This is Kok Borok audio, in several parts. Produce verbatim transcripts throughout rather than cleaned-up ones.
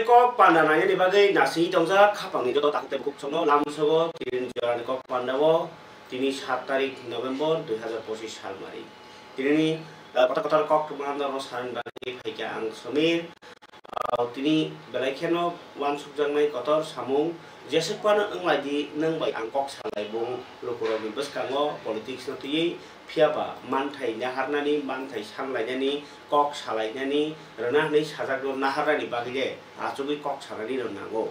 kok panda nainani bagwi nasingwi tongjak khapangni joto takhuk tei bukhuk songno lamsogo tini jorani kok pandao tini sat tarik November dui hazar pochis salmari. Tinini, ah, kotor kotor kok tongma norokno sanani bagwi phaikha ang Samir. Ah, tini belai kheno uansukjaknai kotor samung jesuk phano wnglaidi nwng bai ang kok salaibung lukurokni bwskango politics no twiwi. Phiya ba manthai naharnani, manthai sanlainani, kok salainani, rwna hwnwi sajakno naharnani bagwi le achugwi kok sanani rw nango.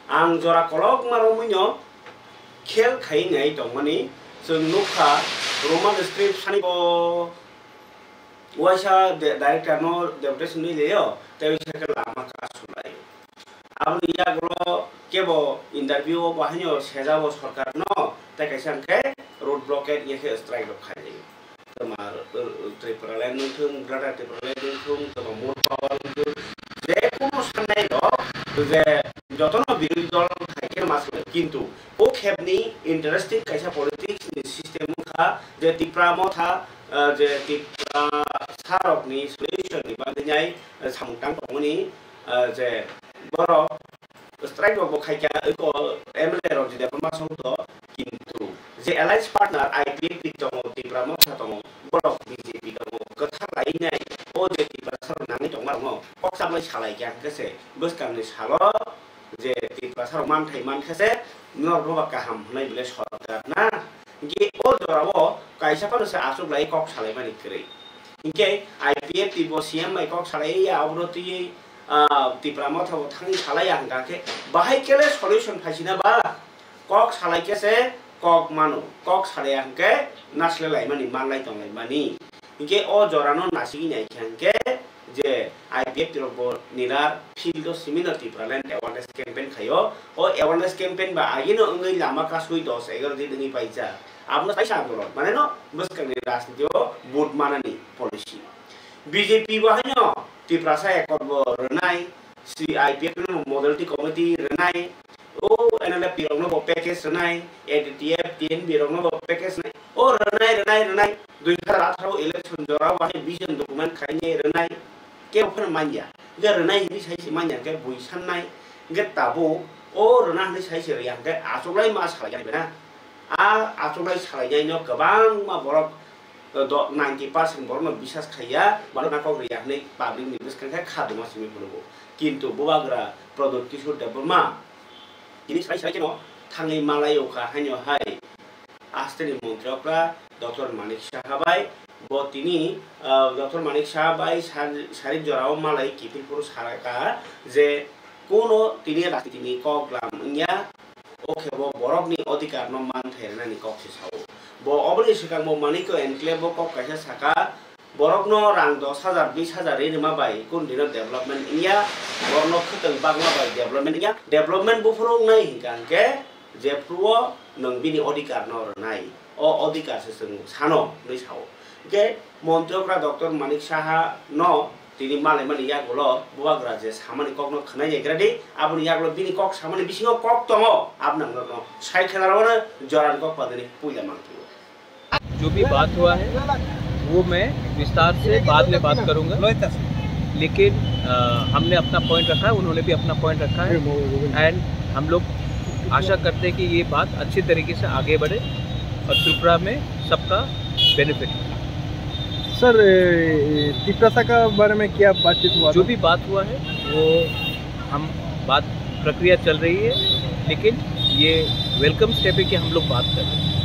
Ang jora kolokma romwino khel khai nai tongmani, chwng nukha Roman script sani bo waisa de-, director no deputation nwi leyo, tei waisa khe lama kasulai. Aboni yagulo kebo interview o bo haino sejabo sorkarno, tei kaisa hwnkhe road blockade ya khe strike rok khaijak. Toma, uh, Tripura Land wngthung, Greater Tripura Land wngthung, toma Moon Power wngthung, je kunu sanai rok je jotono birodhi dol khai khe ma sanai, kintu o khepni interesting kaisa politics ni system wngkha je Tipra Motha, uh, je Tipra sarokni solution ni bagwi nai, uh, samung tang tongmani, uh, je borok strike rok bo khaikha, eko M L A rok je Debbarma song to, kintu je alliance partner I P F T tongo, Tipra Motha tongo, borok B J P tongo, kwthar lai nai, o je Tiprasa rok nangwi tongma rokno kok sablai salai kha hwnkhe se bwskangni salo je Tiprasa rok manthai mankha se norokno ba kaham hwnwi bwle sorkar na. Hwnkhe o jorao kaisa phano se achuk lai kok salaimani kwrwi. Hwnkhe I P F T bo C M bai kok salai ya, obono twiwi, ah, Tipra Motha bo thangwi salai ya hwnkha khe, bahai kele solution phaisina ba? Kok salai khe se kok mano, kok salai ya hwnkhe nasle laimani, manlai tonglaimani. Hwnkhe o jorano nasigwi nai khe hwnkhe je I P F T rok bo nira field o simi no Tipraland awareness campaign khaio. O awareness campaign ba agino wngwi lama kasui dos egaro din wngwi paijak. Abono kaisa andolon, mane no bwskangni rajniti o vote manani policy. B J P bo haino Tiprasa Accord bo rwnai, C I P F no modality committee rwnai, o N L F T rokno bo package rwnai, A D T F, T N B rokno bo package rwnai. O rwnai, rwnai, rwnai, dui hazar atharo election jorao bahai vision document khainai rwnai, kebo phano manya. Hwnkhe rwnai hinwi sai se manya, hwnkhe bui sannai, hwnkhe tabuk o rwna hinwi sai se rwya, hwnkhe achuklai ma salai ya bena. A achuklai salai ya no kwbangma borok, do-, ninety percent borokno bisas khaiya, borok na kok rwya hinwi public ni bwskang khe kha duma simi phunukgo. Kintu Bubagra Pradyot Kishore Debbarma tini sai sai kheno thangwi malai o kha haino hai. Asteni montri okra Doctor Manik Saha bai bo tini, ah, Doctor Manik Saha bai sar-, sarik jorao malai kiphilphuru sara kha je kuno tini rajnitini kok lam wngya, o khe bo borokni odhikar no manthai rwnani kok se sao. Bo oboni swkang bo Manikya Enclave o kok kaisa saka, borokno rang dos hajar, bis hajar ri rwma bai kun dino development wngya, borokno khwtwng bagma bai development wngya, development buphuru wngnai hwnkha hwnkhe, jephru o nwng bini odhikar no rwnai, o odhikar se chwng sano hwnwi sao. Hwnkhe montri okra Doctor Manik Saha no tini malaimani yagulo Bubagra je samani kokno khwnai nai gra di, aboni yagulo bini kok samani bisingo kok tongo, aboni ang norokno sai khwna rwmano jorani kok padani puila mangtio. जो भी बात हुआ है, वो मैं विस्तार से बाद में बात करूंगा। लेकिन, अ, हमने अपना पॉइंट रखा है, उन्होंने भी अपना पॉइंट रखा है। एंड हम लोग आशा करते हैं कि ये बात अच्छे तरीके से आगे बढ़े और त्रिपुरा में सबका बेनिफिट हो। सर, ए, तिपरासा का बारे में क्या बातचीत हुआ जो था? भी बात हुआ है, वो हम बात, प्रक्रिया चल रही है, लेकिन ये वेलकम स्टेप है कि हम लोग बात कर रहे हैं।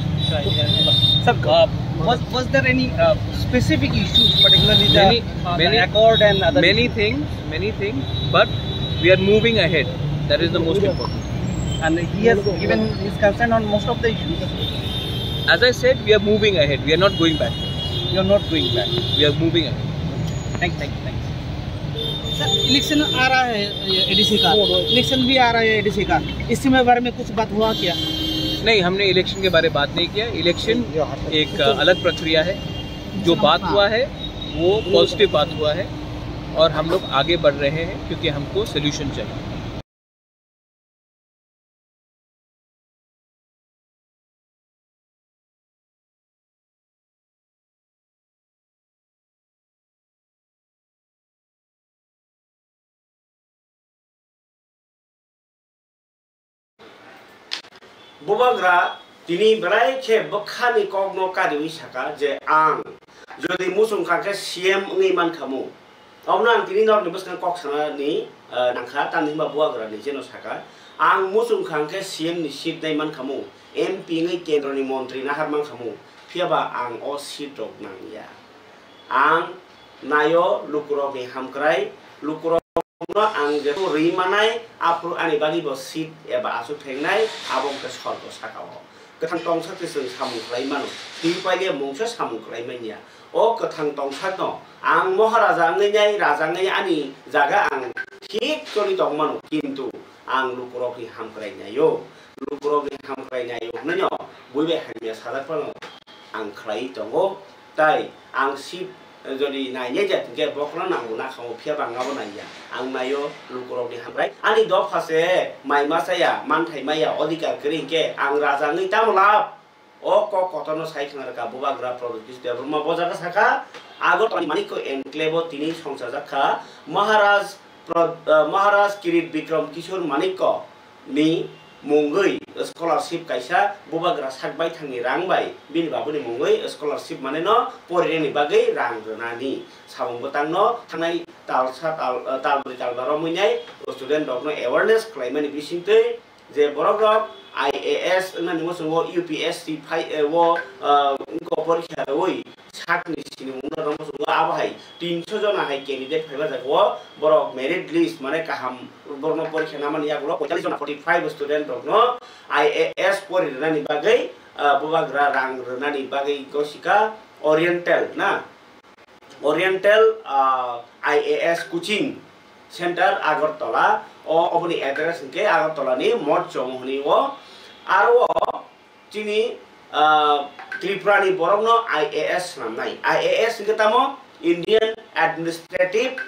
Sir, uh, was, was there any, uh, specific issues, particularly the, many, uh, the many, accord and other many issues? Things, many things, but we are moving ahead. That is the most important. And he has given his consent on most of the issues? As I said, we are moving ahead. We are not going back. You are not going back. We are moving ahead. Thank you, thank you, thank you. Sir, election आ रहा है, ये एडीसी का, इलेक्शन भी आ रहा है एडीसी का, इसके बारे में कुछ बात हुआ क्या? नहीं, हमने इलेक्शन के बारे में बात नहीं किया। इलेक्शन एक, अ, अलग प्रक्रिया है। जो बात हुआ है, वो पॉजिटिव बात हुआ है और हम लोग आगे बढ़ रहे हैं, क्योंकि हमको सोल्यूशन चाहिए। Bubagra tini belai khe bwkhani kokno kariwi saka je ang jodi muchung kha khe C M wngwi mankhamu. Omono ang tini norokni bwskango kok sanani, eh, nangkha, tamni hwnba Bubagrani jeno saka, ang muchung kha hwnkhe C M ni seat nai mankhamu, M P wngwi kendroni montri nahar mankhamu, phiyaba ang o seat rok nangya. Ang naio lukurokni hamkrai, lukurokno ang jephru rwi manai, aphuru ani bagwi bo seat eba achuk thengnai, abo wngkha sorgo saka-o. Kwthang tongsa twi chwng samung khlai mano, thwi paile mungsa samung khlai manya. O kwthang tongsakno ang Maharaja wngwi nai, raja wngwi ani jaga ang thik choli tong mano, kintu ang lukurokni hamkrai naio, lukurokni hamkrai naio hwnwi no bui bai hamya sajak phano ang khlaiwi tongo. Tai ang seat jodi nainai jat hwnkhe bokhorno nangbo nakhango, phiya bangma bo naiya. Ang naio lukurokni hamkrai. Ani dopha se mai ma chaya, manthai maya, odhikar kwrwi hwnkhe ang raja wngwi tamo lab? O kok kotorno sai khna rwkha Bubagra Pradyot Kishore Debbarma. Bo jaga sakha, Agartala ni Manikya Enclave o tini songchajak kha Maharaj Pro-, eh, Maharaj Kirit Bikram Kishore Manikya ni mungwi scholarship kaisa Bubagra sak baithangni rang bai bini babuni mungwi scholarship manwi no porinani bagwi rang rwnani samung bwtangno thangnai talsa tal, eh, talbrwi talba romwi nai student rokno awareness khlaimani bisingtwi je borok rok I A S wngnani muchungo U P S C phai, eh, o, eh, wngkha porikha rwui sakni sinimungno rwna muchungo abo hai tinso jona hai candidate phaibajago borok merit list mane kaham borokno porikha namani yagulo poitallis jona forty five student rokno I A S pori rwnani bagwi, ah, bubagra rang rwnani bagwi gosika Oriental na, Oriental, ah, I A S coaching center Agartala o, oboni address hwnkhe Agartala ni Motchong hwnwi o. Aro o chini, ah, Tripura ni borokno I A S swnamnai. I A S hwnkhe tamo Indian Administrative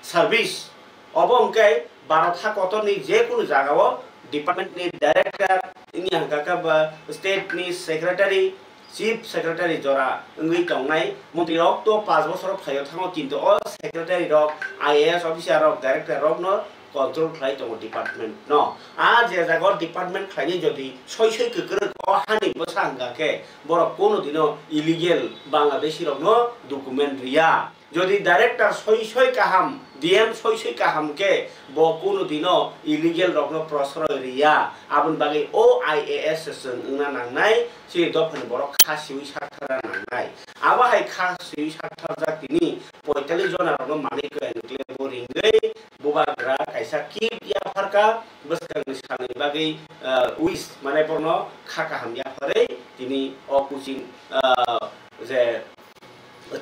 Service. Obo hwnkhe Bharat ha kotorni je kunu jagao department ni director wngya hwnkha khe ba state ni secretary, chief secretary jora wngwi tongnai montri rok to panch bochor phaio thango, kintu o secretary rok, I A S officer rok, director rok no control khlai tongo department no. A je jaga o department khlainai jodi soi soi kwkrwk o hani bwsa hwnkha khe borok kunu dino illegal Bangladeshi rok no document riya. Jodi director soi soi kaham, D M soi soi kaham khe bo kunu dino illegal rokno prosroi riya. Aboni bagwi o I A S chwng wngna nangnai, chini dophani borok kha siwi sakthara nangnai. Abo hai kha siwi saktharjak tini poitallis jona rokno manwi kwrwini kle bo ringwi bubagra kaisa kit yapharkha bwskangni salni bagwi, ah, wish mane borokno kha kaham yapharwi tini o coaching, ah, je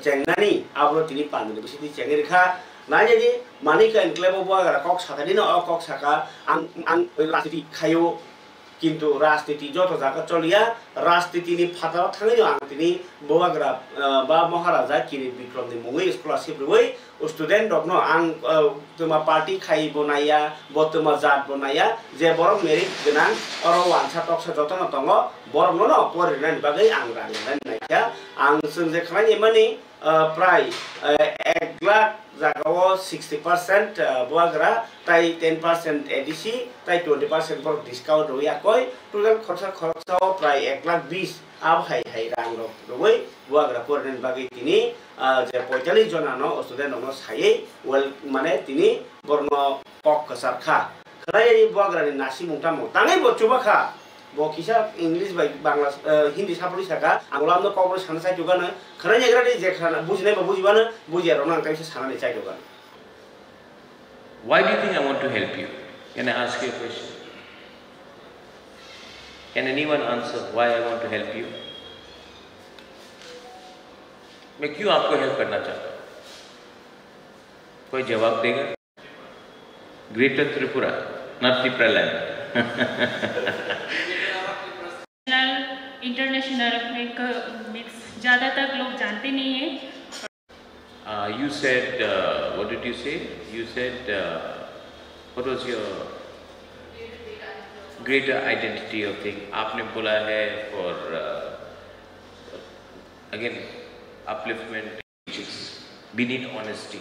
chengnani, abono tini pandini bisingtwi chengwi rwkha. Nainani, Manikya Enclave o bubagra kok sakha nini, o kok sakha, ang, ang rajniti khaio, kintu rajniti joto jaga choliya, rajnitini phataro thangwino ang tini bubagra, ah, ba Maharaja Kirit Bikramni mungwi scholarship rwui student rokno ang, ah, twma party khai bo naiya, bo twma jat bo naiya, je borok merit gwnang, oro wansa toksa jotono tongo, borokno no pori rwnani bagwi ang rang rwnani naikha. Ang chwng je khwlai mani, ah, prai, ah, ek lakh jagao sixty percent, ah, bubagra, tai ten percent A D C, tai twenty percent borok discount rwui yakoi, total khoroksa khoroksao prai ek lakh bis abo hai hai rang rok rwui bubagra porinani bagwi tini, ah, je poitallis jona no student rok no sayui well mane tini borokno kok kwchar kha. Khwlai bubagra ni nasimung tamo tangwi bo chuba kha. Bo kisa English bai Bangla, eh, Hindi saphuru saka, ang ulamno kokno sana chai tugano, khwlai nyagra di je khana bujinai ba bujibano, bujiya rokno ang kaisa sanani chai tugano. Why do you think I want to help you? Can I ask you a question? Can anyone answer why I want to help you? मैं क्यों आपको हेल्प करना चाहता हूँ? कोई जवाब देगा? Greater Tripura, not Tipraland. International, international में क-, mix, ज़्यादातर लोग जानते नहीं हैं। Uh, you said, uh, what did you say? You said, uh, what was your greater identity of thing? आपने बोला है for, uh, again, upliftment. We need honesty.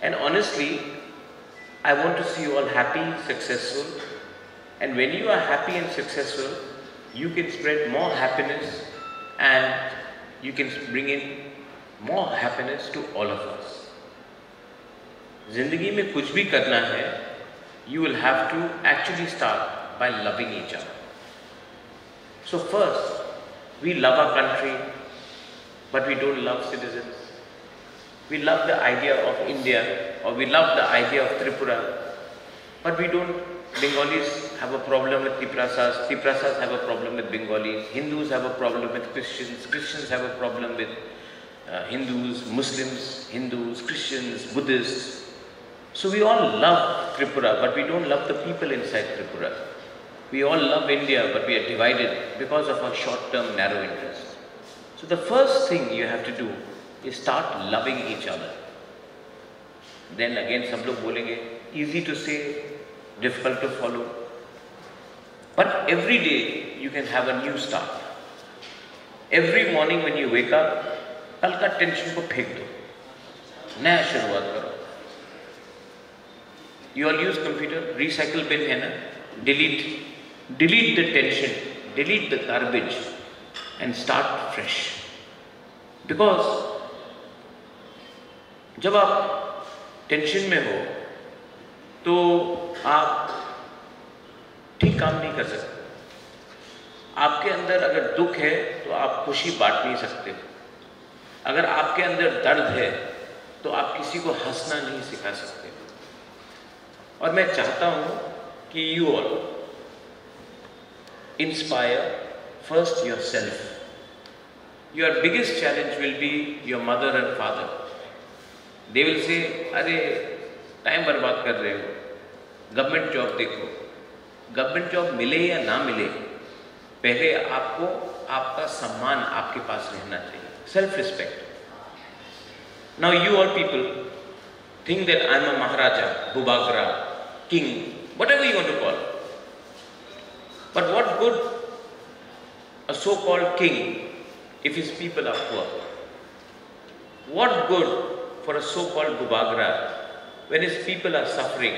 And honestly, I want to see you all happy, successful, And when you are happy and successful, you can spread more happiness and you can bring in more happiness to all of us. जिंदगी में कुछ भी करना है, you will have to actually start by loving each other. So first, we love our country, but we don't love citizens. We love the idea of India, or we love the idea of Tripura, but we don't. Bengalis have a problem with Tiprasas, Tiprasas have a problem with Bengalis, Hindus have a problem with Christians, Christians have a problem with uh, Hindus, Muslims, Hindus, Christians, Buddhists. So we all love Tripura, but we don't love the people inside Tripura. We all love India, but we are divided because of our short-term narrow interests. So the first thing you have to do is start loving each other. Then again, सब लोग बोलेंगे, easy to say, difficult to follow. But every day you can have a new start. Every morning when you wake up, कल का टेंशन को फेंक दो, नया शुरुआत करो. You all use computer, recycle bin है ना, delete, delete the tension, delete the garbage and start fresh. Because जब आप टेंशन में हो तो आप ठीक काम नहीं कर सकते. आपके अंदर अगर दुख है तो आप खुशी बांट नहीं सकते. अगर आपके अंदर दर्द है तो आप किसी को हंसना नहीं सिखा सकते. और मैं चाहता हूं कि you all inspire first yourself. Your biggest challenge will be your mother and father. They will say, अरे, टाइम बर्बाद कर रहे हो, गवर्नमेंट जॉब देखो. गवर्नमेंट जॉब मिले या ना मिले, पहले आपको आपका सम्मान आपके पास रहना चाहिए, self respect. Now you all people think that I'm a Maharaja, Bubagra, king, whatever you want to call. But what good a so-called king if his people are poor? What good for a so-called Bubagra when his people are suffering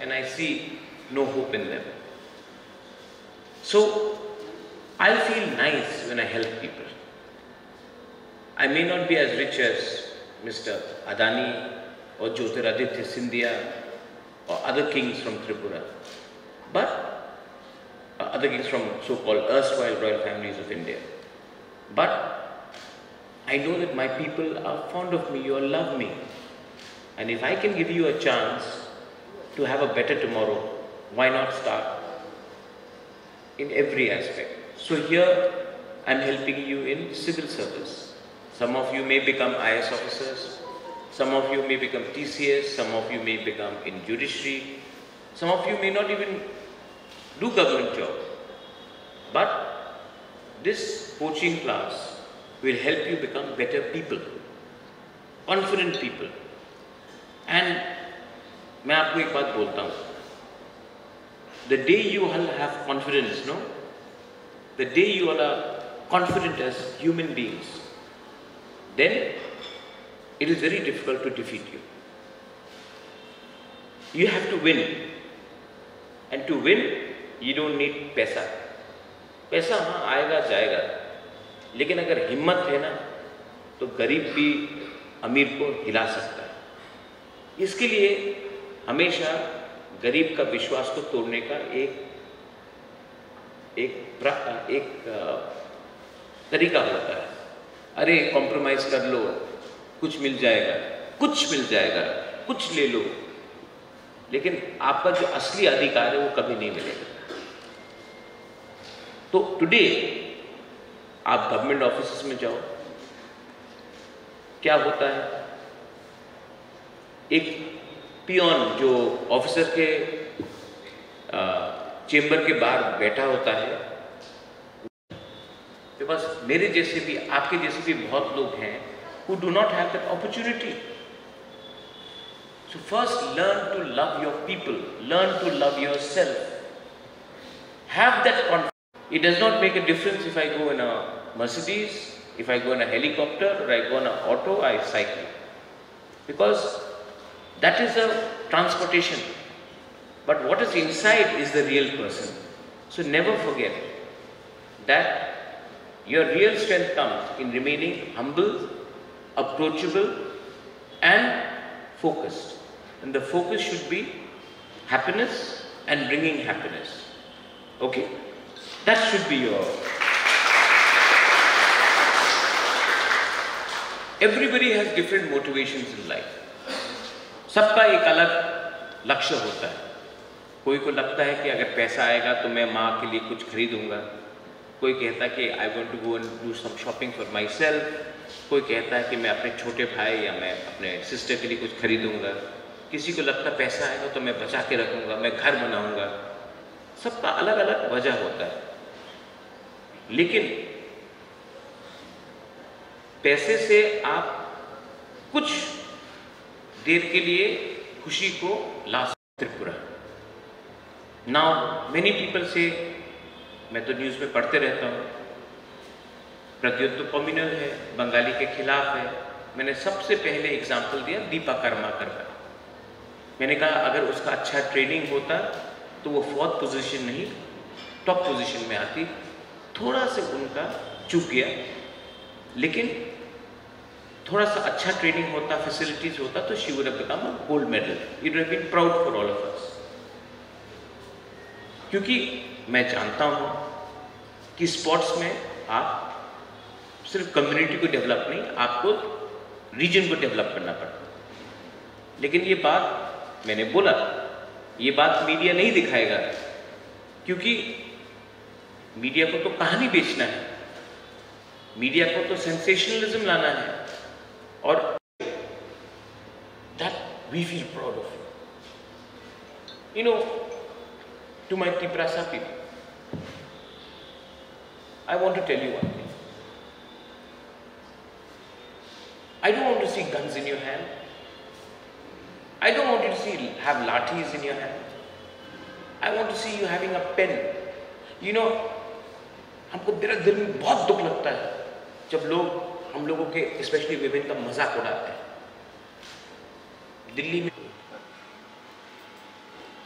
and I see no hope in them? So I feel nice when I help people. I may not be as rich as Mister Adani or Jyotiraditya Scindia or other kings from Tripura, but uh, other kings from so-called erstwhile royal families of India. But I know that my people are fond of me, you all love me. And if I can give you a chance to have a better tomorrow, why not start? In every aspect. So here, I'm helping you in civil service. Some of you may become I A S officers, some of you may become T C S, some of you may become in judiciary, some of you may not even do government job. But this coaching class will help you become better people, confident people. And मैं आपको एक बात बोलता हूँ, the day you all have confidence, no, the day you all are confident as human beings, then it is very difficult to defeat you. You have to win. And to win, you don't need paisa. पैसा हाँ आएगा जाएगा, लेकिन अगर हिम्मत है ना, तो गरीब भी अमीर को हिला सकता है. इसके लिए हमेशा गरीब का विश्वास को तोड़ने का एक एक प्रा, एक अ, तरीका होता है. अरे, कॉम्प्रोमाइज कर लो, कुछ मिल जाएगा, कुछ मिल जाएगा, कुछ ले लो, लेकिन आपका जो असली अधिकार है वो कभी नहीं मिलेगा. तो टुडे आप गवर्नमेंट ऑफिस में जाओ, क्या होता है, एक पियोन जो ऑफिसर के चेंबर के बाहर बैठा होता है, मेरे जैसे भी, आपके जैसे भी बहुत लोग हैं who do not have that opportunity. So first learn to love your people, learn to love yourself. Have that confidence. It does not make a difference if I go in a Mercedes, if I go in a helicopter, or I go in an auto, I cycle. Because that is a transportation. But what is inside is the real person. So never forget that your real strength comes in remaining humble, approachable, and focused. And the focus should be happiness and bringing happiness. Okay? That should be your. Everybody has different motivations in life. सबका एक अलग लक्ष्य होता है। कोई को लगता है कि अगर पैसा आएगा तो मैं माँ के लिए कुछ खरीदूंगा, कोई कहता है कि I want to go and do some shopping for myself, कोई कहता है कि मैं अपने छोटे भाई या मैं अपने सिस्टर के लिए कुछ खरीदूंगा, किसी को लगता है पैसा आएगा तो मैं बचा के रखूंगा, मैं घर बनाऊंगा। सबका अलग अलग वजह होता है, लेकिन पैसे से आप कुछ देर के लिए खुशी को ला सकते। त्रिपुरा। नाउ मेनी पीपल से, मैं तो न्यूज़ में पढ़ते रहता हूँ, प्रद्युत तो कम्युनल है, बंगाली के खिलाफ है। मैंने सबसे पहले एग्जाम्पल दिया दीपा कर्माकर का। मैंने कहा अगर उसका अच्छा ट्रेनिंग होता तो वो फोर्थ पोजीशन नहीं, टॉप पोजीशन में आती। थोड़ा सा उनका चूक गया, लेकिन थोड़ा सा अच्छा ट्रेनिंग होता, फैसिलिटीज होता तो she would have become a gold medal. It would have been proud for all of us. क्योंकि मैं जानता हूँ कि स्पोर्ट्स में आप सिर्फ कम्युनिटी को डेवलप नहीं, आपको रीजन को डेवलप करना पड़ता है। लेकिन ये बात मैंने बोला, ये बात मीडिया नहीं दिखाएगा, क्योंकि मीडिया को तो कहानी बेचना है, मीडिया को तो सेंसेशनलिज्म लाना है। और that we feel proud of you. You know, to my Tiprasa people, I want to tell you one thing. I don't want to see guns in your hand. I don't want you to see, have lathis in your hand. I want to see you having a pen. You know, हमको मेरा दिल में बहुत दुख लगता है जब लोग हम लोगों के, स्पेशली विमेन का मजाक उड़ाते हैं। दिल्ली में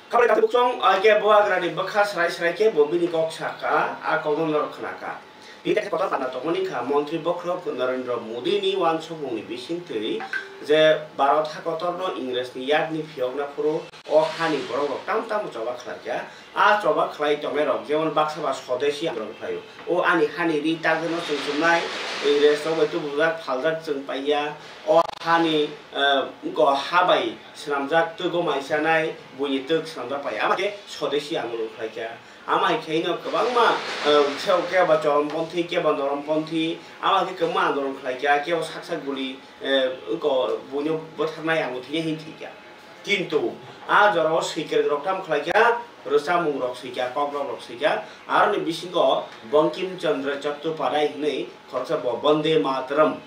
Khabai kathai buksong, ah, khe bo agrani bwkha srai srai khe bo bini kok sa kha, a kokno norok khna kha. Bini teisa kotor panda tongmani kha, Montri bokhorok Narendra Modi ni uansukmung ni bisingtwi je Bharat ha kotor no Ingres ni yak ni phiyok na phuru o ha ni borok rok tam tamo choba khlai kha. A choba khlai tongnai rok jemon baksa ba swadeshi andolon khlai o. O ani ha ni ri tak no chwng chumnai, Ingres rok bai tubujak phaljak chwng pai ya. O ha ni, eh, wngkha ha bai swnamjak twgo mai chanai, buini twk swnamjak pai. Ama khe swadeshi andolon khlai kha. Ama hai khe no kwbangma, eh, kebo chorom ponthi, kebo norom ponthi, ama khe kwbangma andolon khlai kha, kebo sak sak guli, eh, wngkha buino bwtharnai ang thwinai hin thwi kha. Kintu a jorao swikwrwng rok tamo khlai kha, rwchapmung rok swi kha, kokrok rok swi kha, aroni bisingo Bankim Chandra Chattopadhyay hwnwi khoroksa bo Bande Mataram,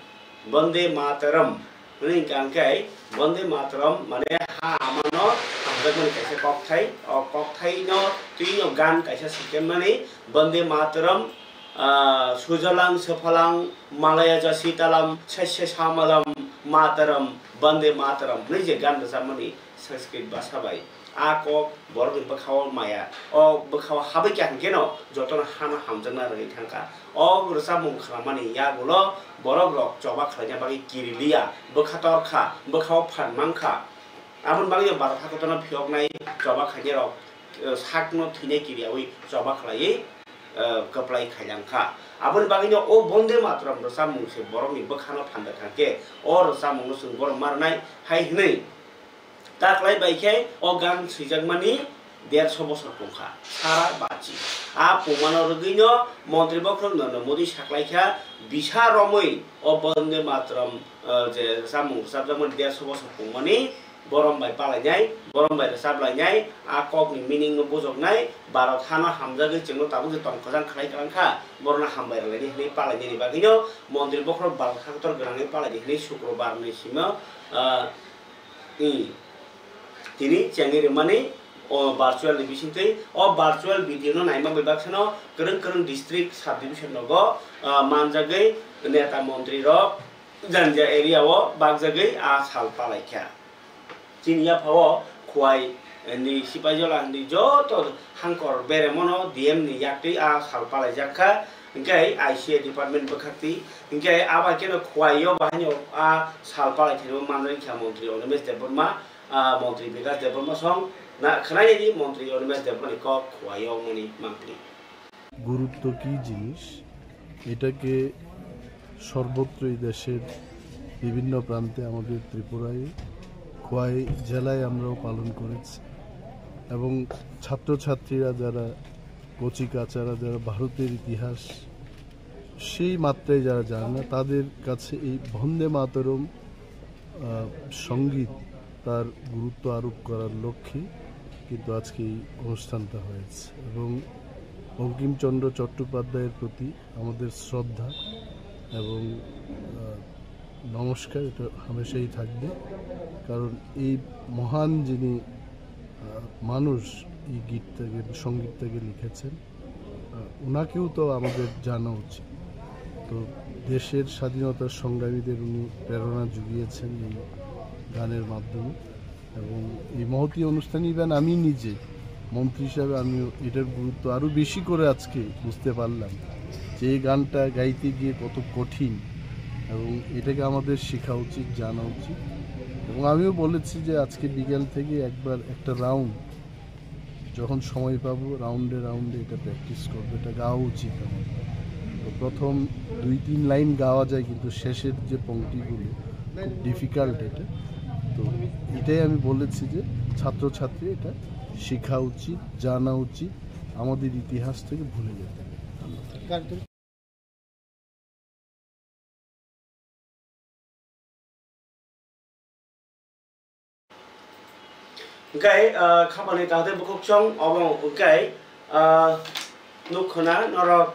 Bande Mataram hwnwi hwnkha hwnkhe Bande Mataram mane ha amano hamjakmani kaisa kokthai, o kokthai no twino gan kaisa swikemani Bande Mataram, ah, Sujalang Sephalang Malaya ja Sitalam Sesya Samalam Mataram Bande Mataram hwnwi je gan rwchapmani Sanskrit bhasha bai. A kok borokni bwkhao maya. O bwkhao habwi kha hwnkhe no jotono hano hamjakna rwgwi thangkha. O rwchapmung khnamani yagulo borok rok choba khlaina bagwi kiri liya, bwkha tor kha, bwkhao phan mankha. Aboni bagwi no Bharat hakotorno phiyoknai choba khainai rok, eh, sakno thwinai kiriyawi choba khlaiwi, eh, kwplai khailang kha. Aboni bagwi no o Bonde Mataram rwchapmung se borokni bwkhano phan rwkha khe o rwchapmungno chwng borok ma rwnai hai hwnwi. Taklai bai khe o gan swijakmani derso bosor tongkha, sara bachi. A pungmano rwgwino Montri bokhorok Narendra Modi saklaikha, bisa romwi o Bonde Mataram, eh, je rwchapmung rwchapjakmani derso bosor pungmani borom bai palainai, borom bai rwchaplainai, a kokni meaning no bujoknai, Bharat hano hamjagwi chwngno tabuk je tong kwchang khlai kwlangkha, borokno hambai rwlainai hwnwi palainani bagwino Montri bokhorok Bharat hakotor gwnangwi palaidi hwnwi Sukrobar ni simo, ah, i, tini chengwi rwmani o virtual ni bisingtwi. O virtual video no naima bai baksano kwrwng kwrwng district, sub division rogo, ah, manjagwi neta montri rok janja area o bakjagwi a sal palaikha. Chini yaphao Khowai ni sipai jola ni joto hangkor beremo no D M ni yaktwi a sal palaijak kha, hwnkhe I C A department bwkhaktwi, hwnkhe abo hai kheno Khowai o bahaino a sal palai khainwi manjak kha montri Animesh Debbarma, ah, montri Bikash Debbarma song na khwnai di montri Animesh Debbarma ni kok Khowai o mani mangpli. গুরুত্ব কী জিনিস, এটাকে সর্বত্রই দেশের বিভিন্ন প্রান্তে আমাদের ত্রিপুরায়, খোয়াই জেলায় আমরাও পালন করেছি। এবং ছাত্রছাত্রীরা যারা কচি কাচারা, যারা ভারতের ইতিহাস সেই মাত্রায় যারা জানে না, তাদের কাছে এই বন্দে মাতরম আহ, সঙ্গীত তার গুরুত্ব আরোপ করার লক্ষ্যে কিন্তু আজকে এই অনুষ্ঠানটা হয়েছে। এবং বঙ্কিমচন্দ্র চট্টোপাধ্যায়ের প্রতি আমাদের শ্রদ্ধা এবং, আহ, নমস্কার, এটা হামেশাই থাকবে। কারণ এই মহান যিনি, আহ, মানুষ এই গীতটাকে, সঙ্গীতটাকে লিখেছেন, আহ, ওনাকেও তো আমাদের জানা উচিত। তো দেশের স্বাধীনতার সংগ্রামীদের উনি প্রেরণা জুগিয়েছেন এই গানের মাধ্যমে। এবং এই মহতী অনুষ্ঠানে even আমি নিজে মন্ত্রী হিসাবে আমিও এটার গুরুত্ব আরও বেশি করে আজকে বুঝতে পারলাম যে এই গানটা গাইতে গিয়ে কত কঠিন, এবং এটাকে আমাদের শেখা উচিত, জানা উচিত। এবং আমিও বলেছি যে আজকে বিকেল থেকে একবার একটা রাউন্ড যখন সময় পাবো, রাউন্ডে রাউন্ডে এটা প্র্যাকটিস করবো, এটা গাওয়া উচিত আমার। তো প্রথম দুই তিন লাইন গাওয়া যায়, কিন্তু শেষের যে পংক্তিগুলো খুব ডিফিকাল্ট এটা। তো এটাই আমি বলেছি যে ছাত্রছাত্রী এটা শেখা উচিত, জানা উচিত, আমাদের ইতিহাস থেকে ভুলে যেতে নেই। ধন্যবাদ। Hwnkhe, ah, khabani takhde bukhuk chong obo hwnkhe, ah, nuk khna norok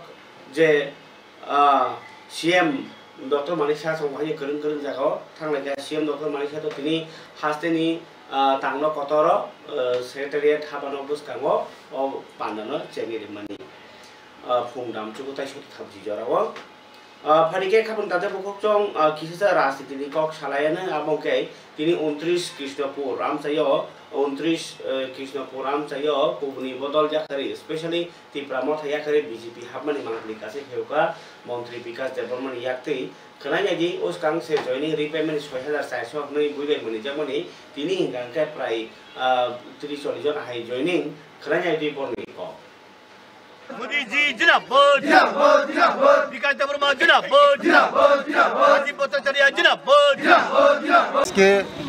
je, ah, C M Doctor Manik Saha chong hai kwrwng kwrwng jagao thanglaikha. C M Doctor Manik Saha to tini hasteni, ah, tangno kotoro, ah, secretariat habano bwskango o pandano chengwi rimani. Ah, phung dam chukutai soti thamchi jorao. Ah, phaikhe khabang takhde bukhuk chong, ah, kisisa rajniti ni kok salaiya nai, abo khe tini untris Krishnapur amchaio, untris, eh, Krishnapur amchaio kubuni bodol yakhari, specially Tipra Motha yakhari B J P hapmani mangpili kasai phaiuka montri Bikash Debbarma ni yaktwi khwnai naidi, uskang se joining repayment soi hajar charso hwnwi buibai mani jakmani tini hingka khe prai, ah, tris chollis jon hai joining khwnai naidi borni kok. Modi ji jindabad! Jindabad, jindabad! Bikash Debbarma jindabad! Jindabad, jindabad! Rajiv Bhattacharya jindabad! Jindabad, jindabad! আজকে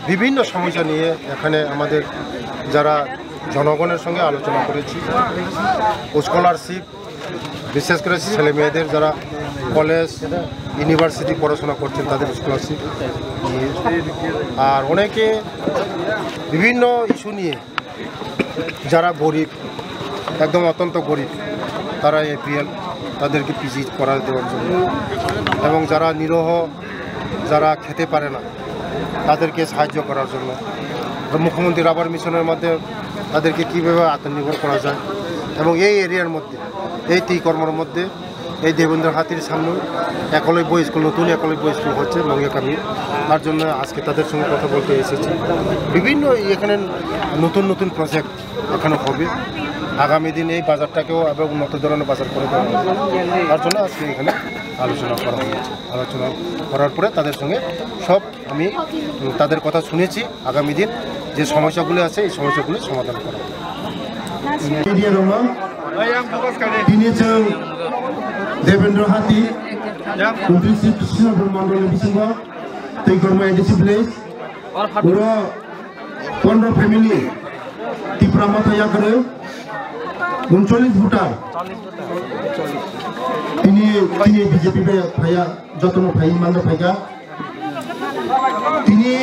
বিভিন্ন সমস্যা নিয়ে এখানে আমাদের যারা জনগণের সঙ্গে আলোচনা করেছি, স্কলারশিপ, বিশেষ করে ছেলে মেয়েদের যারা কলেজ, ইউনিভার্সিটি পড়াশোনা করছেন তাদের স্কলারশিপ নিয়ে, আর অনেকে বিভিন্ন ইস্যু নিয়ে যারা গরিব, একদম অত্যন্ত গরিব, তারা এপিএল, তাদেরকে পিজি করা দেওয়ার জন্য, এবং যারা নিরহ, যারা খেতে পারে না, তাদেরকে সাহায্য করার জন্য। তো মুখ্যমন্ত্রী রাবার মিশনের মধ্যে তাদেরকে কীভাবে আত্মনির্ভর করা যায়, এবং এই এরিয়ার মধ্যে, এই তিকর্মর মধ্যে এই দেবেন্দ্র হাতির সামনে একলব্য স্কুল, নতুন একলব্য স্কুল হচ্ছে মঙ্গিয়াকামি, তার জন্য আজকে তাদের সঙ্গে কথা বলতে এসেছি। বিভিন্ন এখানে নতুন নতুন প্রজেক্ট এখানে হবে। আগামী দিন এই বাজারটাকেও আবার উন্নত ধরনের বাজার করে দেওয়া হবে। তার জন্য আজকে এখানে আলোচনা করা হয়েছে। আলোচনা করার পরে তাদের সঙ্গে সব আমি, উম, তাদের কথা শুনেছি। আগামী দিন যে সমস্যাগুলি আছে, এই সমস্যাগুলি সমাধান করা হবে। Media rok no, tini chwng Devendra Hati, untris Krishnapur Mondol ni bisingo tei Gorma A D C village, oro pondro family, Tipra Motha yakarwi, uncholish voter. Tini, tini B J P bai phaiya, jotono phai manda phaikha. Tini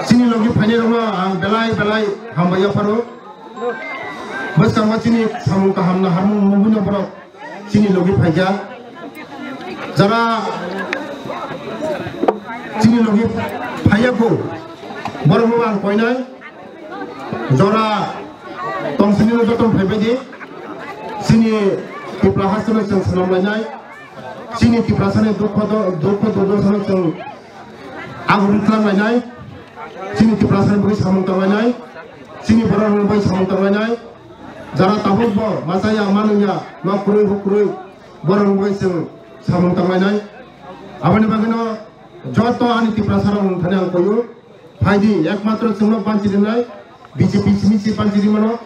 chini logi phainai rokno ang belai belai hambai yapharo. Bwskango chini samung kaham naharmung nugwino borok chini logi phaikha. Jara chini logi phaiya kho, borokno ang koinai. Jora tongsinino joto phaibai di. Chini Tipra hasteno chwng swnam lainai. Chini Tiprasani dukho do-, dukho durdoshano chwng agurwi tlang lainai. Chini Tiprasani bagwi samung tanglainai, chini borok rokni bagwi samung tanglainai, jara tabuk bo machaya manungya nok kwrwi huk kwrwi borok rokni bagwi chwng samung tanglainai. Aboni bagwino joto ani Tiprasa rok nungthani ang koyo phaidi, ekmatro chwngno panchi rinai, B J P simi si panchi rimano,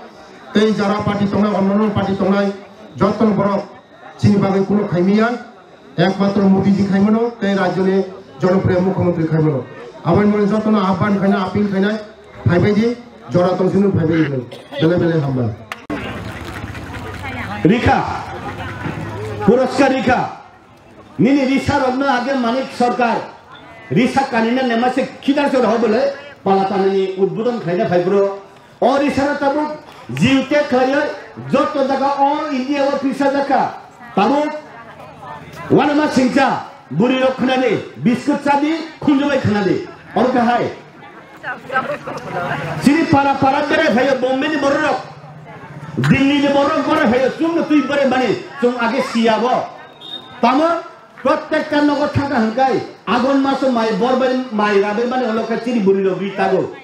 tei jara party tongnai, onno party tongnai, joto borok chini bagwi kuno khaimiya. Ekmatro Modi ji khaimano tei rajyoni jonopriya mukhyamantri khaimano. Aboni mane jotono ahban khaina, appeal khaina, phaibai di, jora tongsinung phaibai di. Bele bele hambai. Rikha, Puraskar Rikha, nini risa rokno age Manik Sarkar, risa kanina nemase khidar sor hobole, palatanani udbodon khaina phaibro. O risana tabuk jiu tag khlaiwi joto jaga all India o pisa jakha. Tabuk wanama singcha, bwrwi rok khwnadi, biskut chadi, khunjubai khwnadi. Oro khe hai. Chini para para berai phaio, Bombay ni borok rok, Delhi ni borok rok berai phaio, chwngno twi berai mani, chwng age siya bo. Tamo, prottekta nogo thangkha hwnkhai, Agon maso mai bor bai mai rabai mani olo khe chini bwrwi rok ri tago.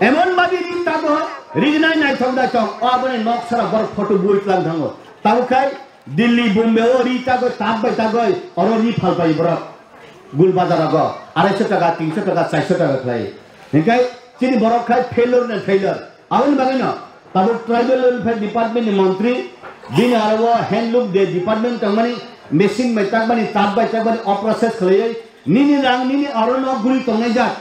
Emon babi ri tago, rignai naithok naithok, o aboni nok sara borok photo bui tlang thango. Tabuk khai Delhi, Bombay o ri tagoi, tat bai tagoi, oro ri phal bai borok. Gul bazar rogo, arai sho taka, tin sho taka, char sho taka khlai. Hinkhai chini borok khai failure na failure. Aboni bagwino tabuk tribal welfare department ni montri, bini aro o handloom de department tongmani, machine bai takmani, tat bai takmani, o process khlaiwi, nini rang nini oro no guri tongnai jak.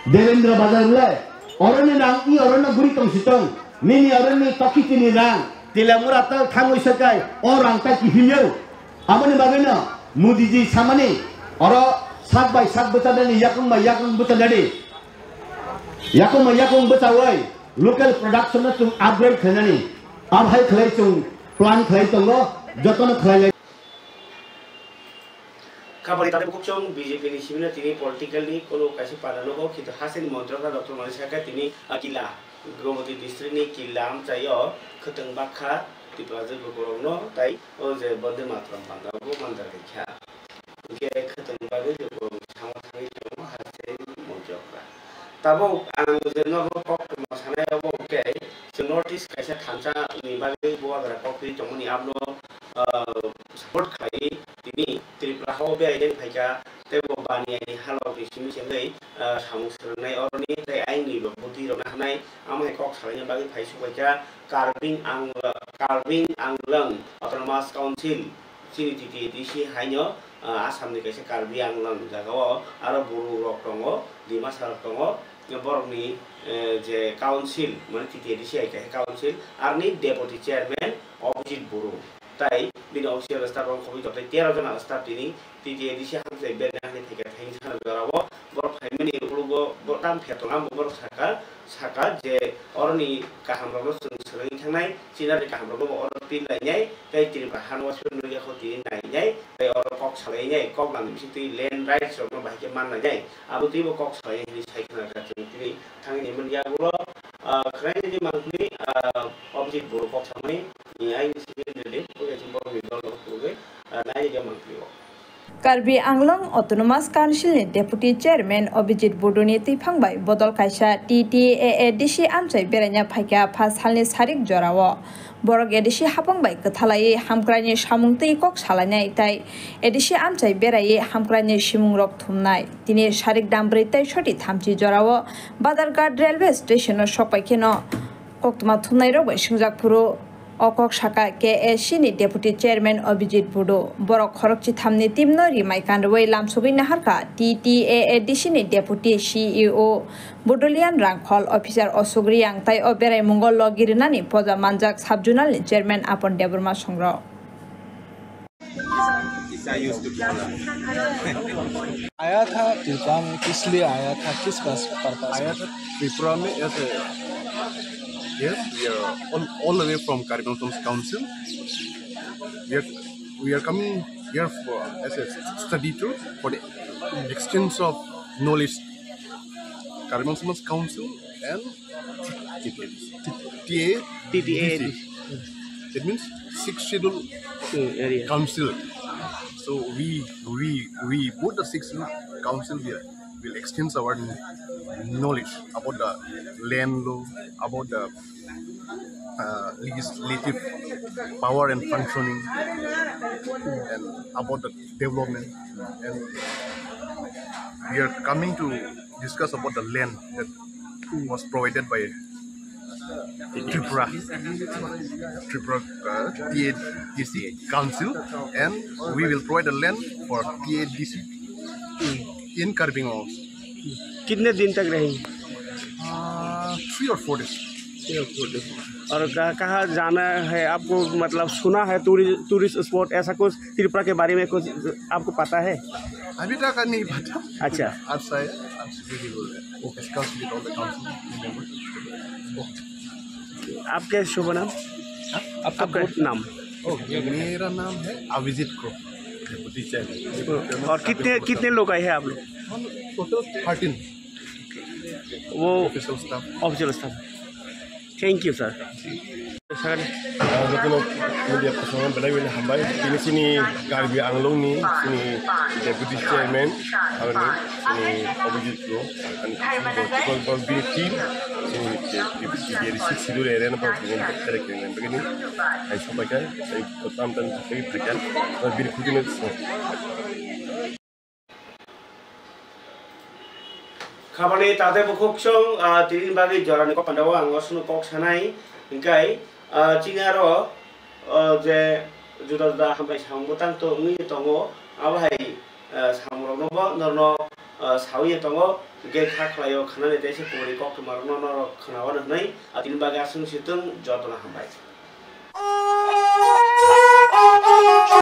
Devendra Bazar le, oro ni rang i oro no guri tong si tong, nini oro ni tokiti ni rang, Tilamura tal thangwi sakai, o rang ta kihilyo. Aboni bagwino Modi ji samani, oro sak bai sak bwchanani, yakung bai yakung bwchanani. Yakung bai yakung bwchawi local production no chwng upgrade khlainani, abhai khlai chwng plan khlai tongo, jotono khlai lai. Kabari tade bukuchung B J P ni simino tini political ni kono kaisa pada nogo, kintu hasini montrok na doctor Manik Sarkar tini, ah, Killa, Gomati district ni Killa amchaio khwtwng bakha Tiprajwk borokno tai o je Bonde Mataram panda bo mandar kha. Hwnkhe khwtwng bagwi je borok samo thangwi tongo haste montrokra. Tabuk ang je norok koktwma sanai abo hwnkhe chwng North East kaisa thansa ni bagwi bubagra koktwi tongmani abono, ah, support khlai tini Tripura hao berai den phaikha tei bo bani aini halok ni simi sengwi, ah, samung swrwngnai oroni tei aini bo bwtwi rokna hanai amo hai kok salaina bagwi phai subaikha Karbi Ang-, Karbi Anglong Autonomous Council. Chini T T A D C haino, ah, Assam ni kaisa Karbi Anglong jagao aro Bru rok tongo, Dimasa rok tongo, borokni, eh, je council, mane T T A D C hai kaisa council, aroni deputy chairman Abhijit Bru, tai bini official staff rok khobwi tei tero jona staff tini T T A D C hamjai berna hinwi phaikha thaingsana jorao, borok phaimani ulo bo, bo tam phetong amo borok saka, saka je oroni kaham rokno chwng swrwngwi thangnai, chinarni kaham rokno bo oro pin lainai, tei Tripura hano wasuk nukya kho tini nainai, tei oro kok salainai, kok nangni bising twi land rights rokno bahai khe man lainai, abo twibo kok salainai hinwi sai khna kha chwng tini thangni manya ulo, ah, khwlainani mangpili, ah, Abhijit Bru kok samani, ni aini simi rede, oya chwng borokni dol rok tugwi, ah, nainai khe mangpili o. Karbi Anglong Autonomous Council ni Deputy Chairman Abhijit Bru ni twiphang bai bodol kaisa T T A A D C amchai beraina phaikha pha salni sarik jorao. Borok A D C hapang bai kwthalaiwi hamkraini samung twi kok salainai tei A D C amchai beraiwi hamkraini simungrok thumnai. Tini sarik dambrwi tei soti thamchi jorao Badharghat Railway Station o sokpai kheno koktwma thumnairok bai swngjak phuru. O kok saka K A C ni Deputy Chairman Abhijit Bru. Borok khorokchithamni team no rimai kanrwi lamsogwi naharkha T T A A D C ni Deputy C E O Budolian Rangkhol, Officer Ashok Reang tai o beraimungo logi rwnani poja manjak Sub Zonal ni Chairman Apan Debbarma Songrok. आया था त्रिपुरा में, किस लिए आया था, किस पर्पस? आया था त्रिपुरा में ऐसे। Yes, we are all, all the way from Karbi Anglong Autonomous Council. We are, we are coming here for as a study tour for the exchange of knowledge. Karbi Anglong Autonomous Council and T T A D C. T A D C. T A D C. T A D C. T A D C. That means Sixth Schedule, hmm, area. Council. So we, we, we both the Sixth Schedule Council here will exchange our knowledge about the land law, about the uh, legislative power and functioning, and about the development. And we are coming to discuss about the land that was provided by Tripura, Tripura uh, T A D C Council, and we will provide the land for T A D C in Karbi Anglong. कितने दिन तक रहेंगे? Uh, three or four days. और कहाँ कहाँ जाना है आपको, मतलब सुना है टूरिस्ट टूरिस्ट स्पॉट ऐसा कुछ त्रिपुरा के बारे में कुछ आपको पता है? अभी तक नहीं पता। अच्छा। आज आया, आज वीडियो बोल रहे हैं। Okay. Discuss with all the council members. आपके शुभ नाम? आपका आपका गुड नाम? ओके, मेरा नाम है अभिजीत करो, डेप्यूटी चेयरमैन। और कितने कितने लोग आए हैं आप लोग? हम टोटल थर्टीन। वो official staff. Official staff. Thank you, sir. Sir. Jotono media personnel belai belai hambai. Tini chini Karbi Anglong ni chini deputy chairman, aboni chini Abhijit Kro, and bini team, chini deputy six schedule area no bini kere kere begini. Ai sabaika, ai tam tam begini. Bini khujino. Khabani tate bukhuk chwng, ah, tini bagwi jorani kok pandao ang osno kok sanai, hingkai, ah, chini aro, ah, je juda juda hambai samung bwtang to wngwi tongo, abo hai, ah, samung rokno bo norno, ah, sawi tongo, hingke kha khlaio khanani teisa kubuni koktwma rokno norok khwnao hwnwi, ah, tini bagwi aswk swtwng jotono hambai.